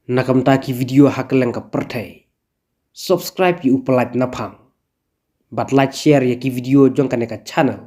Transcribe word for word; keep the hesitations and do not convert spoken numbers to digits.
Na ka bynta ki video ha kylleng ka pyrthei, subscribe ïa u Pyllait Naphang bad like, share ïa ki video jong kane ka channel.